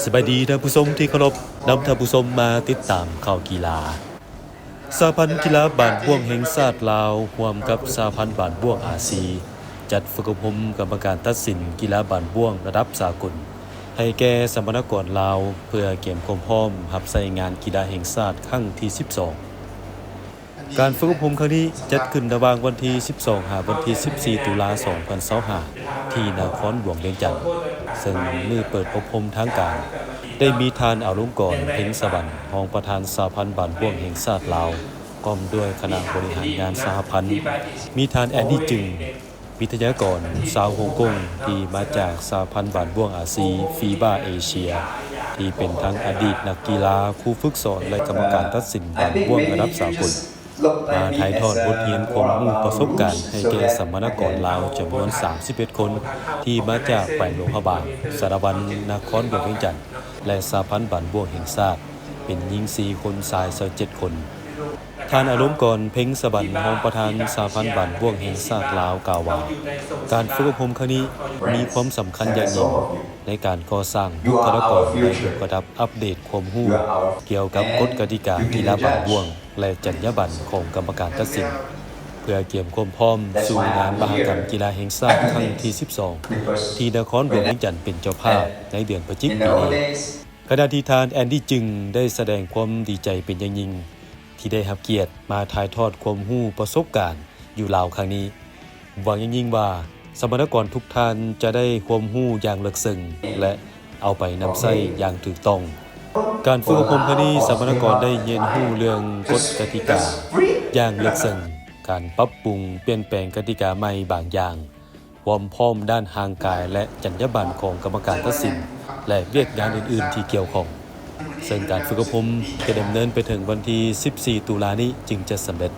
ສະບາຍດີທ່ານຜູ້ຊົມທີ່ເຄົາລົບ, ນຳທ່ານຜູ້ຊົມມາຕິດຕາມຂ່າວກິລາ. ສະຫະພັນກິລາບານບ້ວງແຫ່ງຊາດລາວ ຮ່ວມກັບສະຫະພັນບານບ້ວງອາຊີ ຈັດຝຶກອົບຮົມກຳມະການຕັດສິນກິລາບານບ້ວງລະດັບສາກົນ ໃຫ້ແກ່ສຳມະນາກອນລາວ ເພື່ອກຽມຄວາມພ້ອມຮັບໃຊ້ງານກິລາແຫ່ງຊາດຄັ້ງທີສິບສອງ. ການຝຶກອົບຮົມຄັ້ງນີ້ຈັດຂຶ້ນລະຫວ່າງວັນທີສິບສອງ ຫາວັນທີສິບສີ່ ຕຸລາ ສອງພັນຊາວຫ້າ ທີ່ນະຄອນຫຼວງວຽງຈັນ, ເຊິ່ງມື້ເປີດອົບຮົມທາງການ ໄດ້ມີທ່ານ ອາລົງກອນ ເພັງສະຫວັນ ຮອງປະທານສະຫະພັນບານບ້ວງແຫ່ງຊາດລາວ ພ້ອມດ້ວຍຄະນະບໍລິຫານງານສະຫະພັນ, ມີທ່ານ ແອນດີ ຈຶງ ວິທະຍາກອນຊາວຮົງກົງ ທີ່ມາຈາກສະຫະພັນບານບ້ວງອາຊີ ຟີບາ ເອເຊຍ ທີ່ເປັນທັງອະດີດນັກກິລາ, ຄູຝຶກສອນ ແລະ ກຳມະການຕັດສິນບານບ້ວງລະດັບສາກົນ ມາຖ່າຍທອດບົດຮຽນຄວາມຮູ້ປະສົບການໃຫ້ແກ່ສຳມະນາກອນລາວຈຳນວນສາມສິບເອັດຄົນ ທີ່ມາຈາກແຂວງຫຼວງພະບາງ, ສາລະວັນ, ນະຄອນຫຼວງວຽງຈັນ ແລະ ສະຫະພັນບານບ້ວງແຫ່ງຊາດ, ເປັນຍິງສີ່ຄົນ, ຊາຍຊາວເຈັດຄົນ. ທ່ານ ອາລົງກອນ ເພັງສະຫວັນ ຮອງປະທານສະຫະພັນບານບ້ວງແຫ່ງຊາດລາວ ກ່າວວ່າ ການຝຶກອົບຮົມຄັ້ງນີ້ມີຄວາມສຳຄັນຢ່າງຍິ່ງ ໃນການກໍ່ສ້າງບຸກຄະລາກອນ ແລະ ຍົກລະດັບອັບເດດຄວາມຮູ້ກ່ຽວກັບກົດກະຕິກາກິລາບານບ້ວງ ແລະ ຈັນຍາບັນຂອງກຳມະການຕັດສິນ ເພື່ອກຽມຄວາມພ້ອມສູ່ງານມະຫະກຳກິລາແຫ່ງຊາດຄັ້ງທີສິບສອງ ທີ່ນະຄອນຫຼວງວຽງຈັນເປັນເຈົ້າພາບໃນເດືອນພະຈິກປີນີ້. ຂະນະທີ່ທ່ານ ແອນດີ ຈຶງ ໄດ້ສະແດງຄວາມດີໃຈເປັນຢ່າງຍິ່ງ ທີ່ໄດ້ຮັບກຽດມາຖ່າຍທອດຄວາມຮູ້ປະສົບການຢູ່ລາວຄັ້ງນີ້, ຫວັງຢ່າງຍິ່ງວ່າສຳມະນາກອນທຸກທ່ານຈະໄດ້ຄວາມຮູ້ຢ່າງເລິກເຊິ່ງ ແລະ ເອົາໄປນຳໃຊ້ຢ່າງຖືກຕ້ອງ. ການຝຶກອົບຮົມຄັ້ງນີ້ ສຳມະນາກອນໄດ້ຮຽນຮູ້ເລື່ອງກົດກະຕິກາຢ່າງເລິກເຊິ່ງ, ການປັບປຸງປ່ຽນແປງກະຕິກາໃໝ່ບາງຢ່າງ, ຄວາມພ້ອມດ້ານຮ່າງກາຍ ແລະ ຈັນຍາບັນຂອງກຳມະການຕັດສິນ ແລະ ວຽກງານອື່ນໆທີ່ກ່ຽວຂ້ອງ, ເຊິ່ງການຝຶກອົບຮົມຈະດຳເນີນໄປເຖິງວັນທີສິບສີ່ ຕຸລານີ້ຈຶ່ງຈະສຳເລັດ.